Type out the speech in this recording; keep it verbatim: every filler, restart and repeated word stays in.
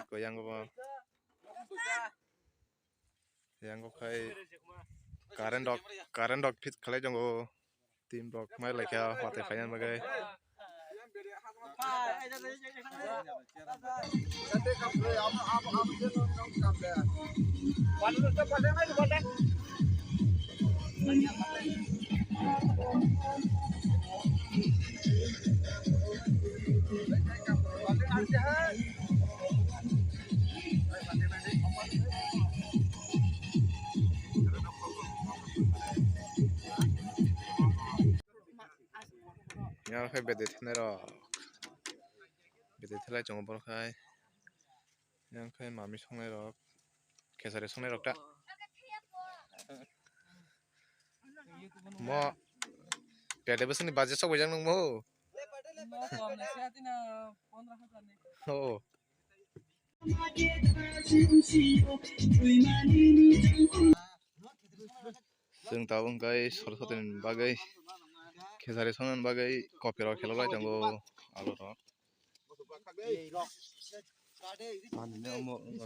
Ko yang bo. Yang bo khai current rok, current rok fit khalai tongo. Team rok mai laikha, watwi phaina bagwi. Yang khe bede thenai rok, bede thelai chongo borok hai. Yang khe mami songnai rok, khesari songnai rok ta. Mo pede bwswkni budget sok bai jak nung mo. Oh. Chwng tabuk hwnkhe soroswtini bagwi khesari songna bagwi kopirok khelok lai tongo alo rok. Manini omo wngkha.